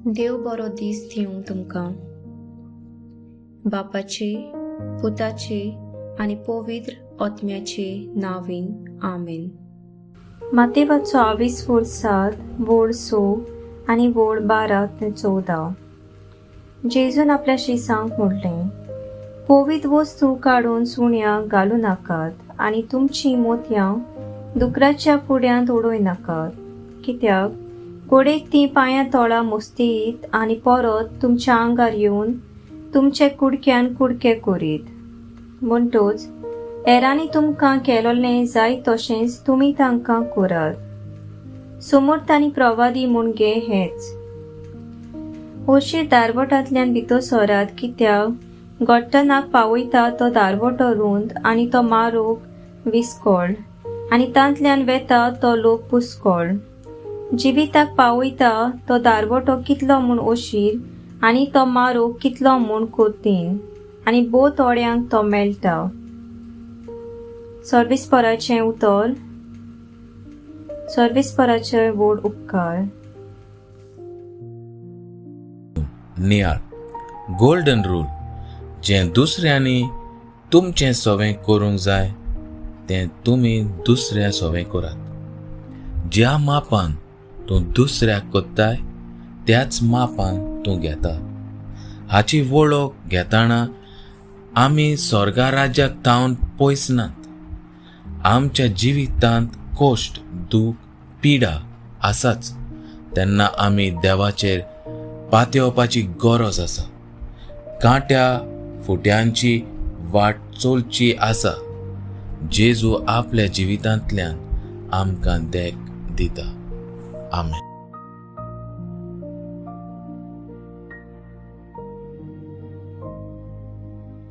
देव बरो दीस दिवं तुमकां. बापाचे, पुताचे आनी पवित्र आत्म्याचे नांवान, आमेन. मातेवाचो आवीस 7 वोळ 6 आनी वोळ 12 ते 14. जेजून आपल्या शिसांक म्हणलें, पवित्र वस्तू काडून सुण्यांक घालूं नाकात आनी तुमचीं मोतयां दुकराच्या फुड्यांत उडोय नाकात, कित्याक गोडेक तीं पांयां तोळा मुस्तीत आनी परत तुमच्या आंगार येवन तुमचे कुडक्यान कुडके करीत. म्हणटोच हेरांनी तुमकां केलोलें जाय तशेंच तुमी तांकां करात. समर्थ आनी प्रवादी म्हूण गे हेच. अशीर दारवटांतल्यान भितर सरात, कित्याक घडटनाक पावयता तो दारवटो रूंद आनी तो मारूक विस्कळ आनी तांतल्यान वेता तो लोक पुस्कळ. जिविताक पावयता तो दारवटो कितलो म्हूण अशीर आनी तो मारूक कितलो म्हूण कोतीन आनी भोव थोड्यांक तो मेळटा. सर्विसपराचें उतर. सर्विसपराचे व्हड उपकार. नियाळ गोल्डन रूल, जें दुसऱ्यांनी तुमचें सवें करूंक जाय तें तुमी दुसऱ्या सवें करात. ज्या मापान तूं दुसऱ्याक कोत्ताय त्याच मापान तूं घेता. हाची वळख घेतना आमी स्वर्गा राज्याक तावन पयस नात. आमच्या जिवितांत कश्ट, दूख, पिडा आसाच, तेन्ना आमी देवाचेर पातयेवपाची गरज आसा. कांट्या फुट्यांची वाट चलची आसा. जेजू आपल्या जिवितांतल्यान आमकां देख दिता. आमेन.